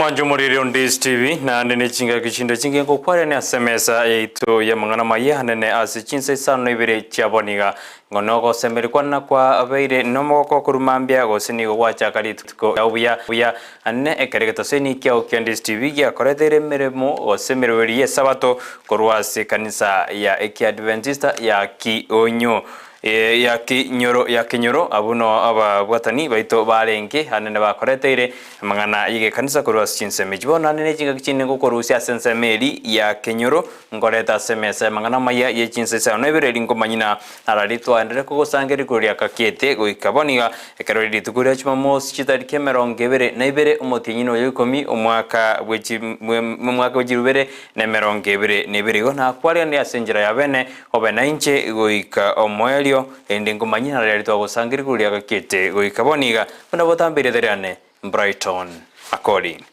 Omwancho omoriri on Days TV naende ne chingaki chinde chinge ngokwarania ase emesa yaito y'amang'ana amaya anene ase chinsa isano na ibere chia boniga. Ng'o nogosemeria kwane kwabeire nomogoko korwa mambia gose nigo gwachaka rituko riao buya buya anene ekero egetaseni kiao kia Days TV giakoreteire emeremo gose emeroberi y'esabato korwa ase ekanisa ya Ekiadventista ya Kionyo. Ya kinyoro ya kinyoro, abwo noo ababwatani baito barenge, aande nabakoreteire amang'ana y'egekanisa korwa ase chinsemo echi. Bono naende ne chingaki chinde ngokorusia ase ensemo eri ya kenyoro, nkorete ase emesa y'amang'ana amaya ye chinsa isano na ibere, eri nkomanyia na narari twaenderere kogosangereria igoro riakakiete goika bono iga, ekero rituko ria Jumamosi chitariki emerongo ebere na ibere omotienyi noyo ikomi omwaka bwe chi omwaka bwe chirubere na emerongo ebere na ebere. Igo nakwariganie ase enchera ya bene, Obe nainche goika omoerio, erinde nkomanye naro twagosangereria igoro riagakete goika bono iga, buna botambe erieta riane Brighton Akori.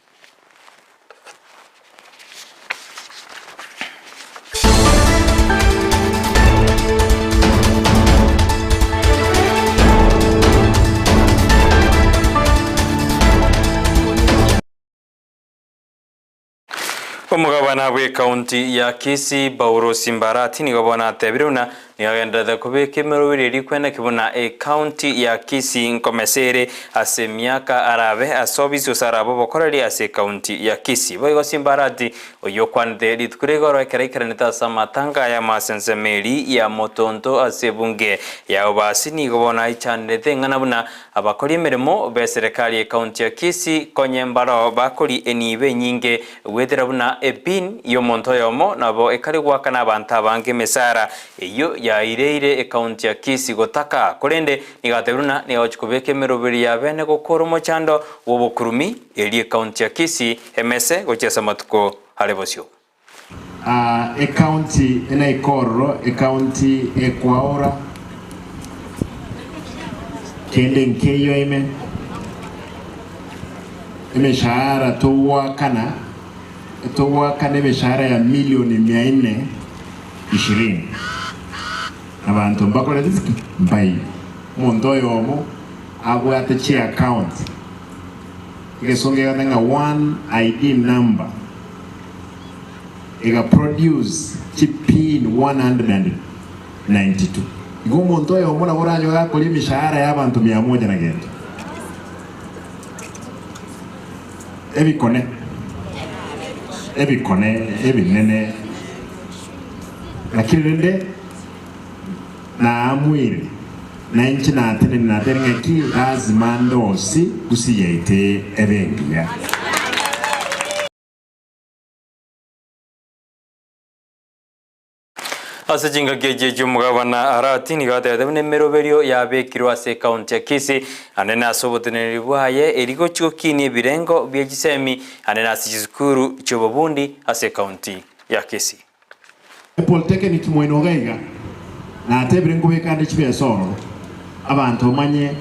Omogabana bw'ekaunti ya Kisii Paulo Simbarati nigo bono atebire buna nigo agendererete kobeka emeroberi eria kweneki buna ekaunti ya Kisii nkomesa ere ase emiaka arabe ase obisi gose arabe obokoreri ase ekaunti ya Kisii. Boigo Simbarati oyio okwanete rituko ria igoro ekero aikeranete ase amatanga aya ase ensemo eri ya Motonto ase ebunge ya Obasi nigo bono aichanerete eng'ana buna Abakori emeremo b'eserekari y'ekaunti ya Kisii konye mbaroo bakori enibo enyinge goetera buna epin y'omonto oyomo nabo ekare goakana abanto abange emesara eyio yaireire ekaunti ya Kisii gotaka korende nigo atebire buna nigo agochia kobeka emeroberi ya bene gokora omochando bw'obokurumi erio ekaunti ya Kisii emese gochia ase amatuko are bosio. Ecounty enaikororo, ecounty ekwaora, kende nkeiyo ime, emeshahara togoakana, togoakana emeshahara ya milioni mia nne ishirini. Abanto mbakorete ki? Mbaiyo. Omonto oyomo abwate chiaccount, egesongo egoteba ng'a one ID number. Ega produce chi pin 192. Igo omonto oyomo nabo oranyore gakoria emishahara ya abanto mia moja na gento. Ebikone, ebikone ebinene. Lakini rende naamuire, na inche natenenire natebire ng'aki lazima ndosi gusii yaito ebe engiya. Ase chingaki echi echi'omogabana Arati nigo atebete buna emeroberio yabekirwe ase ekaunti ya Kisii ande nase oboteneneri bwaye eri gochia gokinia ebirengo bie chisemi ande nase chisukuru chi'obobundi ase ekaunti ya Kisii. Epolytechnic moino iga iga natebire nkobeka ande chibesa ororo abanto bamanye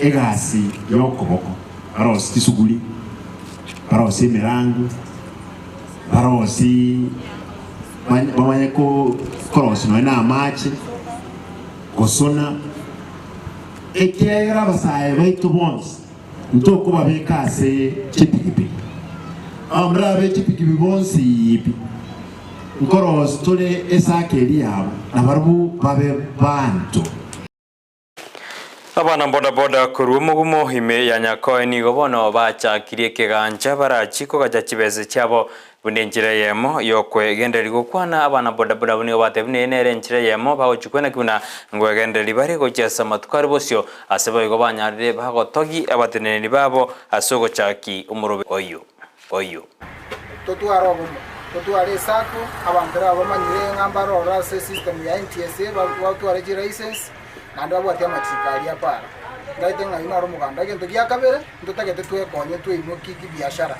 egasi yokoboko barosie chisuguri, barosie emerango, barosie bamanye korosia nonya na amache, gosona, ekiagera abasae baito bonsi Ntokobabeka ase chipigipigi. Abamura be chipigipigi bonsi pi, nkorosia tore esaka eria yabo, na barabwo babe banto. Abana bodaboda korwa omogumo ime ya Nyakoe nigo bono bachakirie ekegancha barachie kogacha chibesa chiabo Buna enchera eyemo y'okwegendereria gokwana, abana bodaboda abwo nigo batebia buna eye nere enchera eyemo bagochia kwenaki buna ngwegendereria bare gochia ase amatuko are bosio, ase boigo banyarire bagotogi abateneneri babo ase ogochaki omorobe oyio oyio. Totware obomo, totware esacco, abanto rero bamanyire ng'a mbare ororo ase esystem ya NTSA batware chilicense, naende babwati amachiko aria apara. Ntaete ng'a oyio noro omoganda. Egento gia kabere, ntotagete twekonye tweimokie kibiashara.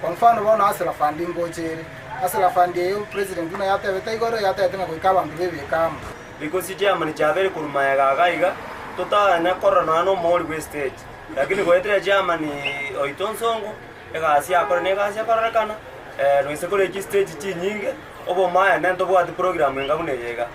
Kwa mfano bono Hustler Fund ngocha ere. Hustler Fund eye president buna yatebete igoro, yatebete ng'a goika abanto bebeke amo. Because chairman chiabeire korwa magega iga iga, totanya korora nonya na omoori bwe stage. Lakini goetera chairman oito Onsongo, egasi akore na egasi ekororekana, noise kore chistage chinyinge, obomaene ntobwati program enga buna eye iga.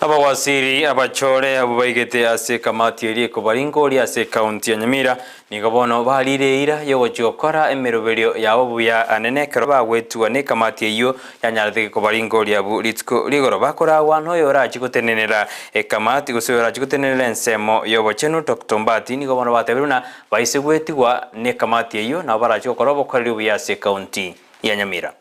Abawaziri abachore abwo baigete ase ekamati eria ekobaringoria ase ekaunti ya Nyamira nigo bono barire eira y'ogochia gokora emeroberio yabo buya anene ekero bagwetigwa nekamati eyio yanyarete kobaringoria abwo rituko rigoro bakoragwa noyo orachie gotenenera ekamati gose oyorachie gotenenera ensemo y'obochenu Doctor Ombati nigo bono batebire buna baise gwetigwa nekamati eyio nabo barachie gokora obokoreri obuya ase ekaunti ya Nyamira.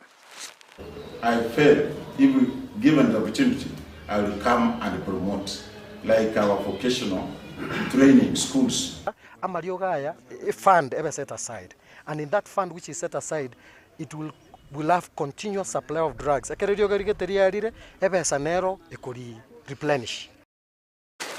I feel if given the opportunity I will come and promote like our vocational training schools. Amariogo aya a fund ebe set aside and in that fund which is set aside it will will have continuous supply of drugs. Ekero eriogo rigete riarire ebesa nero ekori replenish.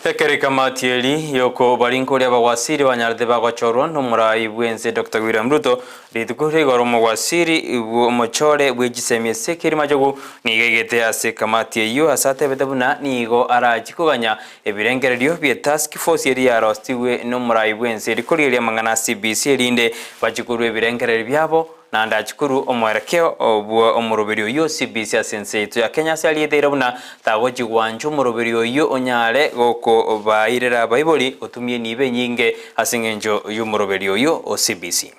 Ekero ekamati eri y'okobarinkoria abawasiri banyarete bagochorwa nomorai bw'ense Doctor William Ruto, rituko ria igoro omowasiri bw'omochore bwe chisemi Ezekiel Machogu nigo aigete ase ekamati eyio ase atebete buna nigo arachi koganya ebirengererio bie task force eria yarostigwe nomorai bw'ense rikorigereria amang'ana a CBC erinde bachi korwa ebirengererio biabo Naende achie korwa omwerekeo bwa omoroberi oyio o CBC ase ense yaito ya Kenya ase arieteire buna tagochi gwancha omoroberi oyio onyare gokobairera abaibori gotumia enibo enyinge ase eng'encho y'omoroberi oyio o CBC.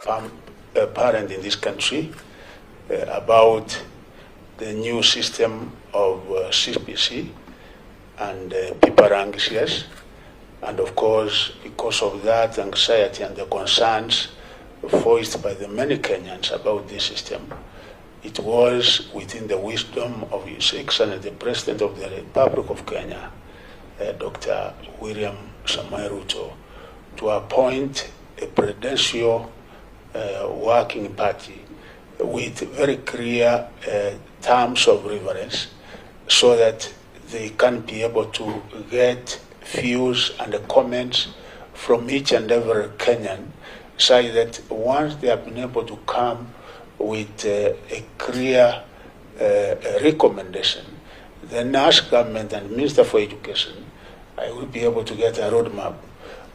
I'm a parent in this country about the new system of CBC and people are anxious and of course because of that anxiety and the concerns voiced by the many Kenyans about this system, it was within the wisdom of His Excellency the President of the Republic of Kenya, uh, Dr. William Samoei Ruto, to appoint a presidential uh, working party with very clear uh, terms of reference so that they can be able to get views and comments from each and every Kenyan, so that once they have been able to come with a clear recommendation, then as government and Minister for Education, I will be able to get a roadmap.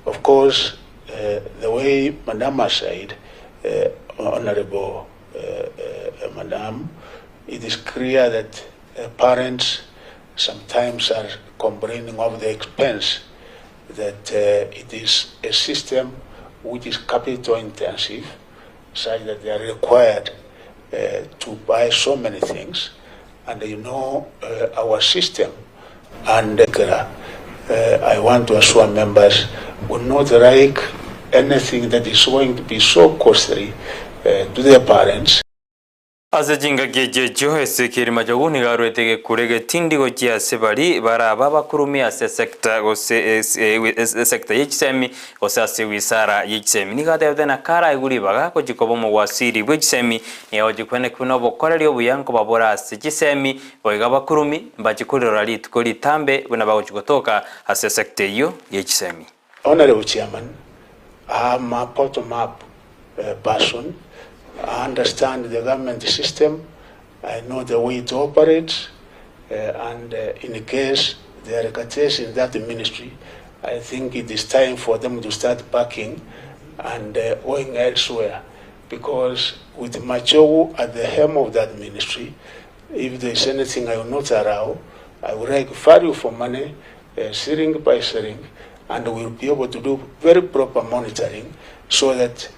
Of course, the way Madam has said, Honorable Madam, it is clear that parents sometimes are complaining of the expense, that it is a system which is capital intensive, such that they are required to buy so many things. And you know our system and I want to assure members will not like anything that is going to be so costly to their parents. Ase chingaki echi echio Ezekieli Machogu nigo arwete egekuro egetindi gochia ase baria barabe abakurumia ase esecta gose esecta ye chisemi gose ase ewizara ye chisemi. Nigo atebete ng'a karaigwe ribaga gochia koba omowasiri bwe chisemi, nigo agochia kwenekigwa nobokoreri obuya nkobabora ase chisemi, boigo abakurumi mbachie korirora rituko ritambe buna bagochia gotoka ase esecta eyio ye chisemi. Honourable Chairman, I'm a bottom up person, I understand the government system, I know the way it operates and in case there are cartels in that ministry, I think it is time for them to start packing and going elsewhere because with Machogu at the helm of that ministry, if there is anything I will not allow, I would like value for money, shilling by shilling, and we will be able to do very proper monitoring so that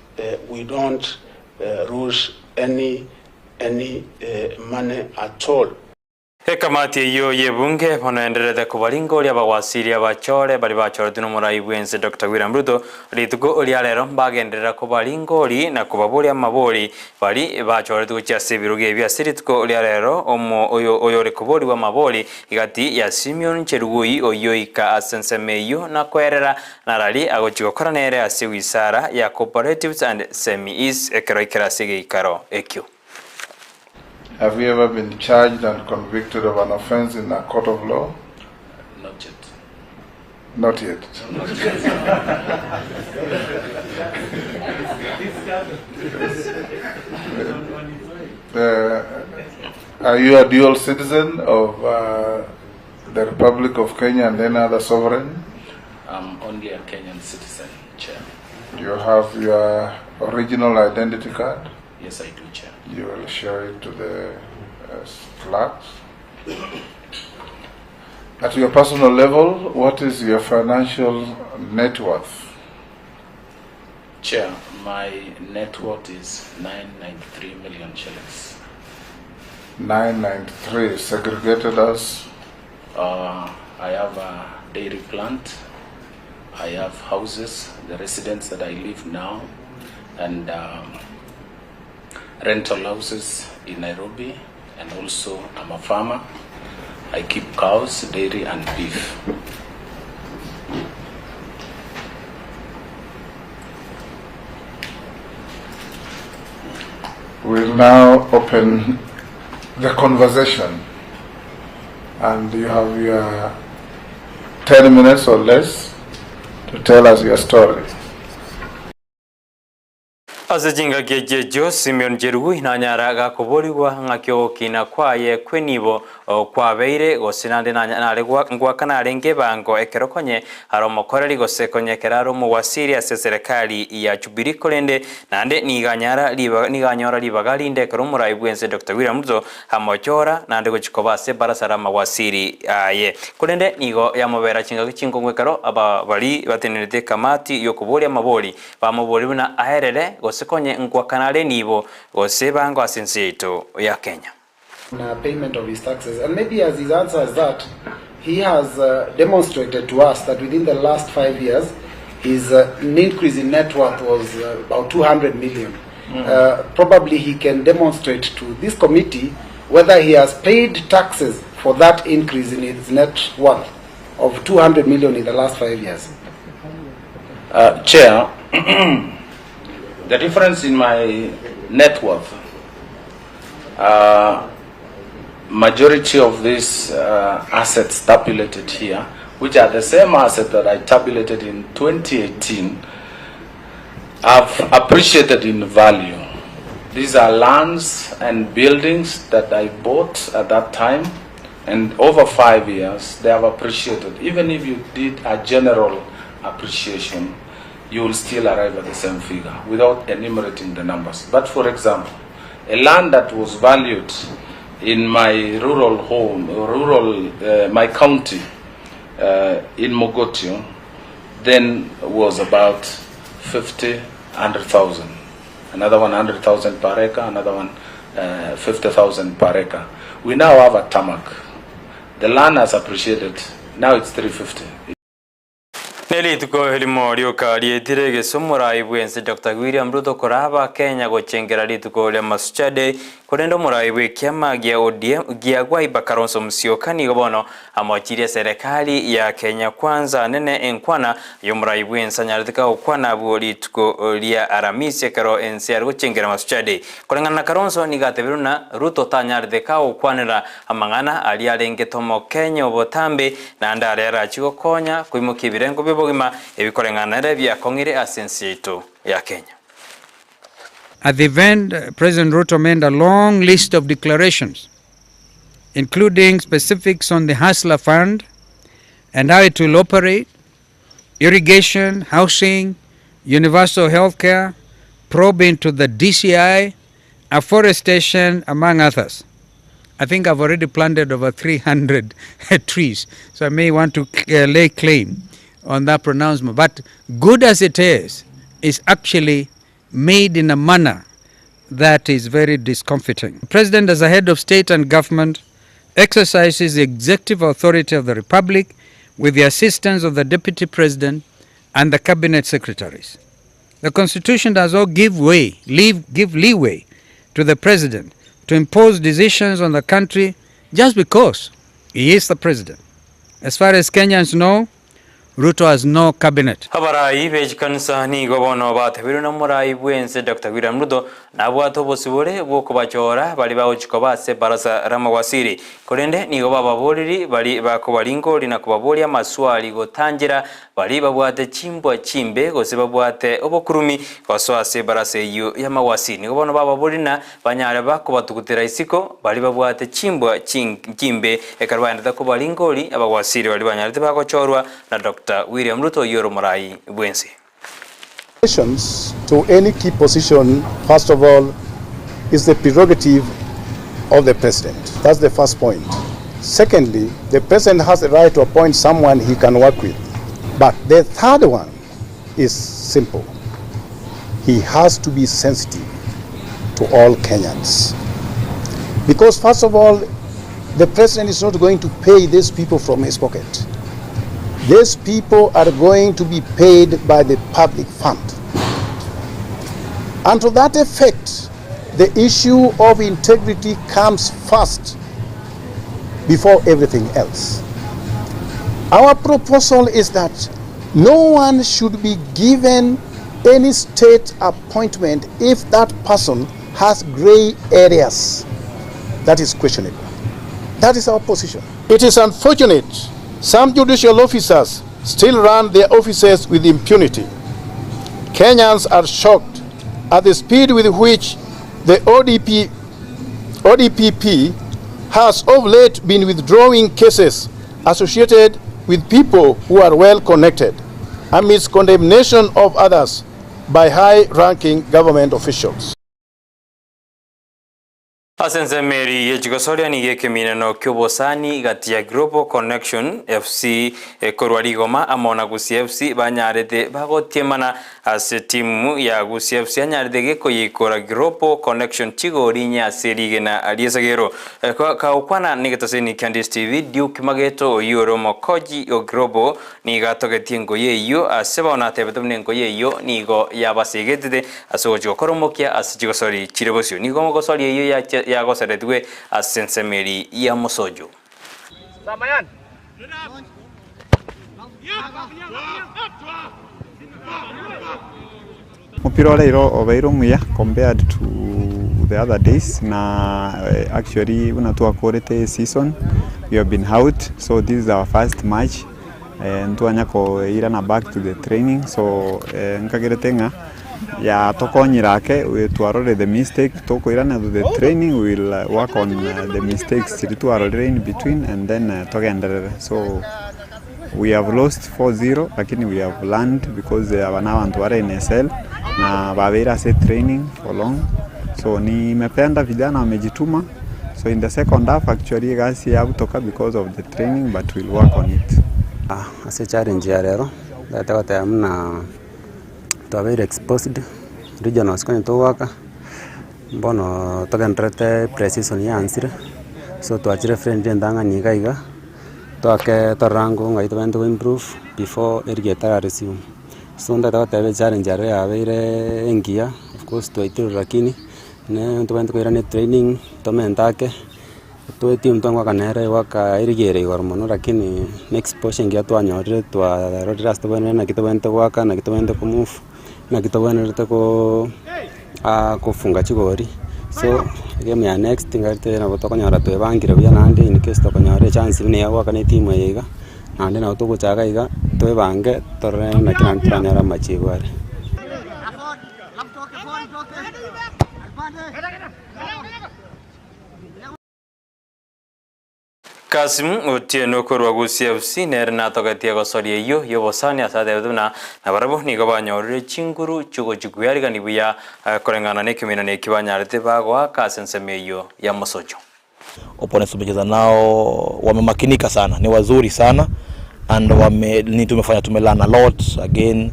we don't lose any any money at all. Ekamati eyio y'ebunge bono endererete kobaringoria abawasiri abachore baria bachoretwe nomorai bw'ense Doctor William Ruto rituko ria rero mbagenderera kobaringori na kobaboria amabori baria bachoretwe gochia ase ebirogo ebi ase rituko ria rero omo oyo oyore koborigwa amabori Gati ya Simion Cherugui oyio oika ase ensemo eyio na koerera narari agochia gokora nere ase wisara ya Cooperatives and SMEs ekero aikire ase egeikaro ekio. Have you ever been charged and convicted of an offence in a court of law? Not yet. Not yet. Not yet. Are you a dual citizen of uh, the Republic of Kenya and any other sovereign? I'm only a Kenyan citizen, Chair. Do you have your original identity card? Yes, I do, Chair. You will show it to the uh, clerks. At your personal level, what is your financial net worth? Chair, my net worth is 993 million shillings. 993 segregated as? Uh, I have a dairy plant. I have houses, the residence that I live now, and um, rental houses in Nairobi, and also I'm a farmer. I keep cows, dairy, and beef. We'll now open the conversation and you have your 10 minutes or less to tell us your story. Ase chingaki echi echio Simeon Cherugui nanyara gakoborigwa ng'aki ogokina kwaye kw'enibo kwabeire, gose naende nare ngoakana arenge ebango ekero konye are omokoreri gose konye ekero are omowasiri ase eserekari ya Jubilee korende naende nigo anyara nigo anyora ribaga rinde ekero omorai bw'ense Doctor William Ruto amochora naende gochia koba ase ebarasa ramawasiri aye. Korende nigo yamobera chingaki chinkong'u ekero aba baria batenenerete ekamati y'okoboria amabori Bamoborie buna aerere, gose konye nkwakana are nibo, gose bango ase ense yaito ya Kenya. Na payment of his taxes and maybe as he answers that he has demonstrated to us that within the last 5 years his increase in net worth was about 200 million. Probably he can demonstrate to this committee whether he has paid taxes for that increase in his net worth of 200 million in the last 5 years. Chair, the difference in my net worth, majority of these assets tabulated here, which are the same asset that I tabulated in 2018, have appreciated in value. These are lands and buildings that I bought at that time, and over 5 years they have appreciated. Even if you did a general appreciation, you will still arrive at the same figure without enumerating the numbers. But for example, a land that was valued in my rural home, rural, my county, in Mogotio, then was about 50, 100,000. Another one 100,000 per acre, another one 50,000 per acre. We now have a tarmac. The land has appreciated. Now it's 350. Nerituko erimo rioka rietire egesu omorai bwense Doctor William Ruto koraba Kenya gochengera rituko ria Mashujaa Day korende omorai bw'ekiama gia ODM gia Wiper Kalonzo Musyoka nigo bono Amochirie eserekari ya Kenya Kwanza nene enkwana y'omorai bw'ense anyarete gokwana abwo rituko ria Aramisi ekero ense yare gochengera Mashujaa Day. Koreng'ana na Kalonzo nigo atebire buna Ruto tanyarete kagokwanera amang'ana aria arenge tomokenya obotambe naende aria arachie gokonya koimokia ebirengo bi'obogima ebikoreng'ana nere biakong'ire ase ense yaito ya Kenya. At the event, President Ruto made a long list of declarations including specifics on the Hustler Fund and how it will operate, irrigation, housing, universal health care, probe into the DCI, afforestation, among others. I think I've already planted over 300 trees, so I may want to lay claim on that pronouncement. But good as it is, is actually made in a manner that is very discomfiting. The President, as a head of state and government, exercises the executive authority of the Republic with the assistance of the Deputy President and the Cabinet Secretaries. The Constitution does not give way, leave, give leeway to the President to impose decisions on the country just because he is the President. As far as Kenyans know, Ruto has no cabinet. Abarai be chikanisa nigo bono batebirwe nomorai bw'ense Doctor William Ruto nabwate obosibore bw'okobachora baria bagochia koba ase ebarasa ramawasiri. Korende nigo bababoriri baria bakobaringori na kobaboria amaswali gotanchera baria babwate chimbwa chimbe gose babwate obokurumi gosoa ase ebarasa eyio y'amawasiri. Nigo bono bababoriri na Banyare bakobatugutera isiko baria babwate chimbwa chimbe ekero baendete kobaringori abagwasiri baria banyarete bagochorwa na Doctor William Ruto oyio ore omorai bwense. To any key position, first of all, is the prerogative of the president. That's the first point. Secondly, the president has the right to appoint someone he can work with. But the third one is simple. He has to be sensitive to all Kenyans. Because first of all, the president is not going to pay these people from his pocket. These people are going to be paid by the public fund. And to that effect, the issue of integrity comes first before everything else. Our proposal is that no one should be given any state appointment if that person has gray areas that is questionable. That is our position. It is unfortunate some judicial officers still run their offices with impunity. Kenyans are shocked at the speed with which the ODP, ODPP has of late been withdrawing cases associated with people who are well connected amidst condemnation of others by high-ranking government officials. Ase ensemo eria ye chigosoria nigo ekemineno ki'obosani gati ya Global Connection FC korwa Rigoma amo na Gusii FC banyarete bagotiemana ase timu ya Gusii FC yanyarete gekoyeikora Global Connection chigori inye ase rigena ri'esegero. Kagokwana negetaseni kia Ndisi TV, Duke Mageto oyio ore omokoji o Global Nigo atogetie engoyi eyio ase bono atebete buna engoyi eyio nigo yabasegetete ase ogochia gokora omokia ase chigosori chire bosio. Nigo egosori eyio yagoseretigwe ase ensemo eria ya mosocho. Omopira ore iro obeire omuya compared to the other days na actually buna twakorete eseason we have been out so this is our first match ntwanya koirana back to the training so nkagerete ng'a yatokonyire ake twarorire the mistake tokoirana to the training we will work on the mistakes chiria twarorire in between and then togenderere so. We have lost 4-0 lakini we have learned because aba na abanto bare NSL na babeire ase training for long so nimependa vijana wamejituma so in the second half actually egasi yabutoka because of the training but we'll work on it. Ase echallenge ya rero, ntagete goteba buna twabeire exposed, regionals konya togoaka, mbono togendererete pre-season yansire, so twachire friendly entang'ani iga iga. Toake torore ango ng'ai tobwenerete go improve before erige etara resume. So ntagete goteba echallenge ero yabeire engiya, of course twaitirwe lakini ne ntobwenerete koirana etraining tomente ake, toe etimu twagoaka nere egoaka erige ere igoro mono lakini na exposure engiya twanyorire twarorire ase tobwenerete naki tobwenerete goaka naki tobwenerete ko move. Naki tobwenerete koo kofunga chigori, so egame ya next ngarete nabo tokonyora twebangire buya naende in case tokonyora echance buna eya goakana etimu eye iga, naende nabo togochaka iga twebange torore naki naende toranyore amachibu are. Kassim Otieno korwa Gusii FC nere natogetie egosoria eyio y'obosani ase atebete buna nabarabwo nigo banyorire chinguru chiogochia kwearigania buya koreng'ana nekeminano eki banyarete bagoaka ase ensemo eyio ya mosocho. Opponents tumecheza nao wamemakinika sana, ni wazuri sana and wame, ni tumefanya tumelearn a lot again,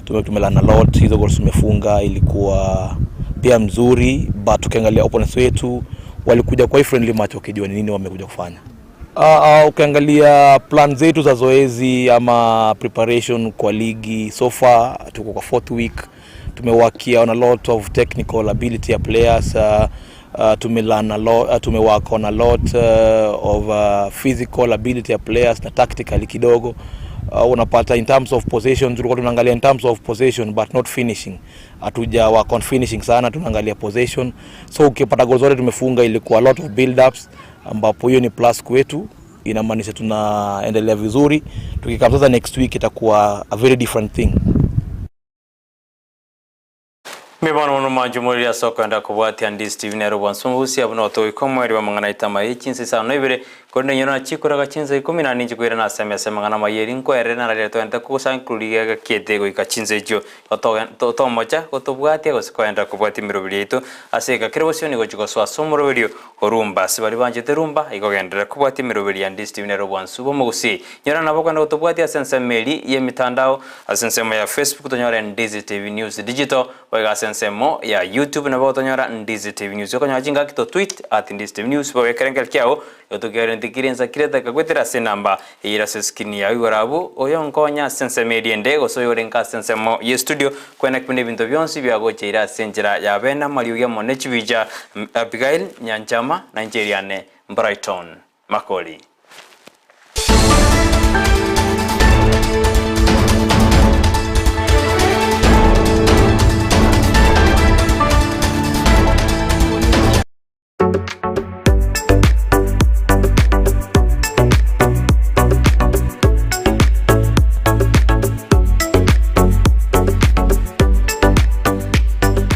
tume tumelearn a lot. Hizo goals tumefunga ilikuwa pia mzuri, but tukiangalia opponents wetu walikuja kwa hii friendly match wakijua ni nini wamekuja kufanya. Ukiangalia plan zetu za zoezi ama preparation kwa ligi so far tuko kwa fourth week, tumeworkia on a lot of technical ability ya players tumelearn a lot, tumework on a lot of physical ability ya players na tactically kidogo unapata in terms of possession tulikuwa tunaangalia in terms of possession but not finishing hatuja work on finishing sana tunaangalia possession so ukipata goals zote tumefunga ilikuwa a lot of build ups ambapo hiyo ni plus kwetu inamaanisha tunaendelea vizuri tukikaa sasa next week itakuwa a very different thing Mbono mono mwancho moriri ase okoenda kobwatia Ndisi TV nere obwansu obosia buna otogoika omoerio bw'amang'ana aito amaya echinsa isano na ibere. Korende inyora chikoraga chinsa ikomi na ninche koirana ase emesa amang'ana amaya eri nkoerere nararire togente kogosankereria gekiete goika chinsa echio tomocha gotobwatia gose koenderera kobwatia emeroberi yaito ase egeka kere bosio nigo chigosoa ase omoroberio o rumba. Ase baria banchete rumba igo genderera kobwatia emeroberi ya Ndisi TV nere obwansu bw'omogusii. Nyora nabo okogenda gotobwatia ase ensemo eri y'emitandao ase ensemo ya Facebook tonyore Ndizi TV News Digital Boigo ase ensemo ya YouTube nabo gotonyora Ndizi TV News. Okonyora chingaki to tweet at Ndizi TV News bobe ekerengerio kiao gotokiarente kire ensa kire etaka goetera ase enamba eyere ase eskrini yao igoro abwo oyonkonya ase ensemo eria ende gose oyorenge ase ensemo ye studio kwena kibuna ebinto bionsi biagocheire ase enchera ya bene amariogi amo ne chibicha Abigail Nyanchama na inche eriane Brighton Makori.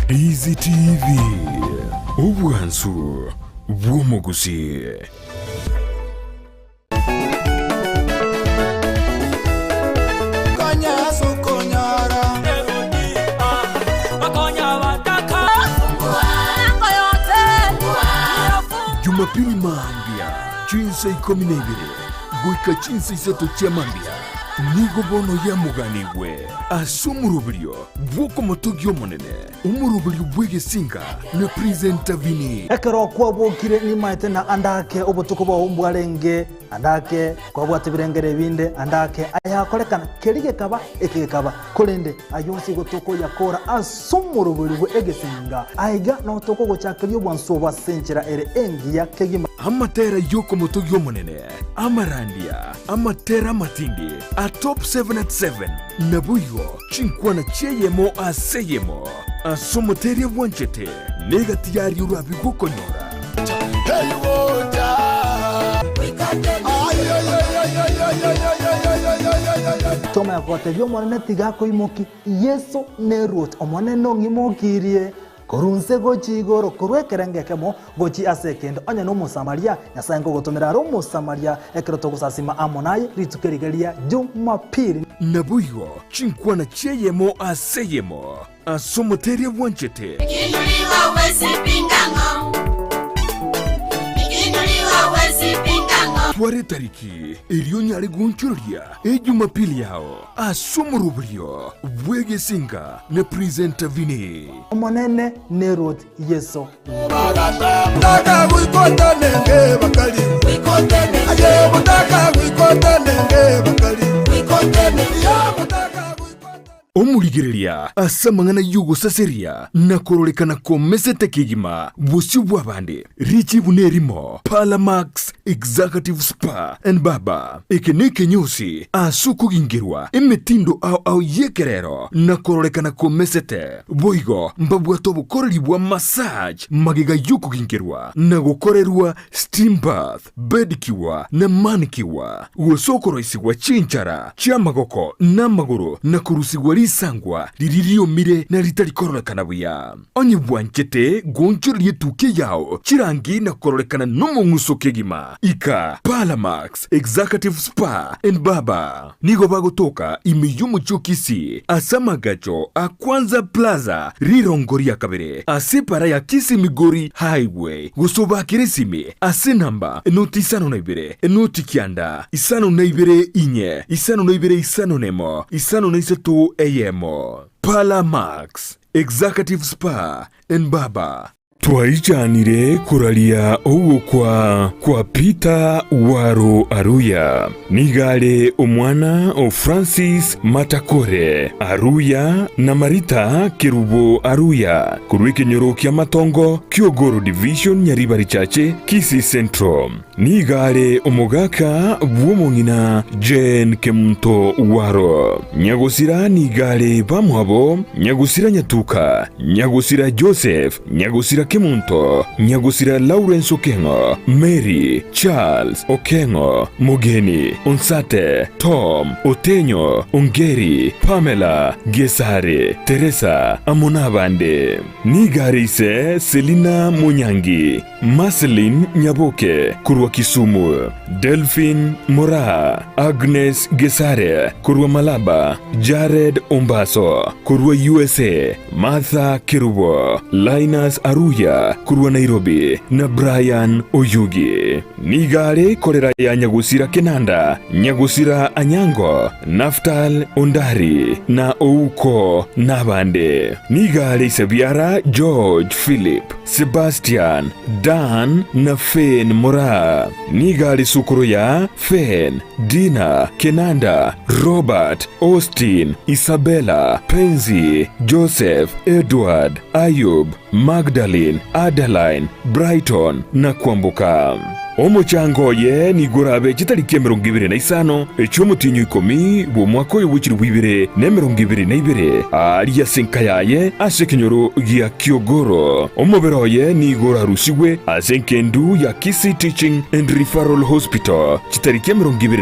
Easy TV, obwansu bw'omogusi. Jumapili mambia chinsa ikomi na ibere goika chinsa isato chia mambia nigo bono yamoganigwe ase omoroberio bw'okomotogia Omonene. Omoroberio bw'egesinga na Presenter Vinny. Ekero kwabokire nimaete na ande ake obotuko bwao mbwarenge, ande ake kwabwate ebirengero ebinde, ande ake ayakorekana, keria gekaba, eke gekaba. Korende ayio onsi igo tokoyakora ase omoroberio bwe egesinga. Aiga nao tokogochakeria obwansu obo ase enchera ere engiya kegima. Amatera y'okomotogia Omonene, amarandia, amatera amatindi, a top 7 at 7, naboigo Chinkwana chi'eyemo ase eyemo ase omoteria bwanchete, negati yaria orabe gokonyora. Tomanya gotebia Omonene tiga akoimokie, Yeso neruoti, Omonene ong'imokirie korwa inse gochia igoro, korwa ekerengo ekemo gochia ase ekende. Onye n'Omosamaria, Nyasae nkogotomera are Omosamaria ekero togosasima amo naye rituko eriga ria Jumapili. Naboigo chinkwana chi'eyemo ase eyemo ase omoteria bwanchete. Twara etariki eria onyare goonchoreria Ejumapili yao ase omoroberio bw'egesinga na Presenter Vinny. Omonene neruoti Yeso. Omorigereria ase amang'ana y'ogosaseria na kororekana komesete kegima bosio bw'abande, richibu nerimo, Parlamax Executive Spa and Barber. Eke nekenyosi ase okogingerwa emetindo ao ao y'ekerero na kororekana komesete. Boigo mbabwate obokoreri bwa massage magega y'okogingerwa na gokorerwa steam bath, pedicure na manicure, gose okoroisigwa chinchara chi'amagoko na amagoro na korusigwa risangwa riria riomire na ritari kororekana buya. Onye bwanchete goonchoreria etukia yao chirangi na kororekana nomong'uso kegima, ika Parlamax Executive Spa and Barber. Nigo bagotoka ime y'omochie o Kisii ase amagacho a Kwanza Plaza rirongo ria kabere ase epara ya Kisii Migori Highway gose obakere esimi ase enamba enoti isano na ibere enoti kianda isano na ibere inye isano na ibere isano na emo isano na isato eyemo. Parlour Max Executive Spa and Barber. Twaichanire koraria ogokwa kwa Peter Waru Aruya. Nigo are omwana o Francis Matakore Aruya na Marita Kerubo Aruya korwa ekenyoro kia Matongo, Kiogoro Division, Nyaribari Chache, Kisii Central. Nigo are omogaka bw'omong'ina Jane Kemunto Waro. Nyagosira nigo are bamwabo Nyagosira Nyatuka, Nyagosira Joseph, Nyagosira Kemunto, Nyagosira Lawrence Okeng'o, Mary, Charles, Okeng'o, Mogeni, Onsate, Tom, Otenyo, Ongeri, Pamela, Gesare, Teresa, amo nabande. Nigo are ise Selina Monyangi. Marceline Nyaboke korwa. Korwa Kisumu, Delphine Moraa, Agnes Gesare korwa Malaba, Jared Ombaso korwa usa, Martha Kerubo, Linus Aruya korwa Nairobi na Brian Oyugi. Nigo are korera ya Nyagusira Kenanda, Nyagusira Anyango, Naftal Ondari, na Ouko nabande. Nigo are ise biara George Philip, Sebastian, Dan na Fen Moraa. Nigo are sukuru ya Fen, Dina, Kenanda, Robert, Austin, Isabella, Penzi, Joseph, Edward, Ayub, Magdalene, Adeline, Brighton na Kwamboka. Omochango oye nigo orabe chitariki 25 echi'omotienyi o ikomi bw'omwaka oyo bwe chilifu 2022, aaria ase enka yaye ase ekenyoro gia Kiogoro. Omobere oye nigo orarusigwe ase engendu ya Kisii Teaching and Referral Hospital chitariki 20.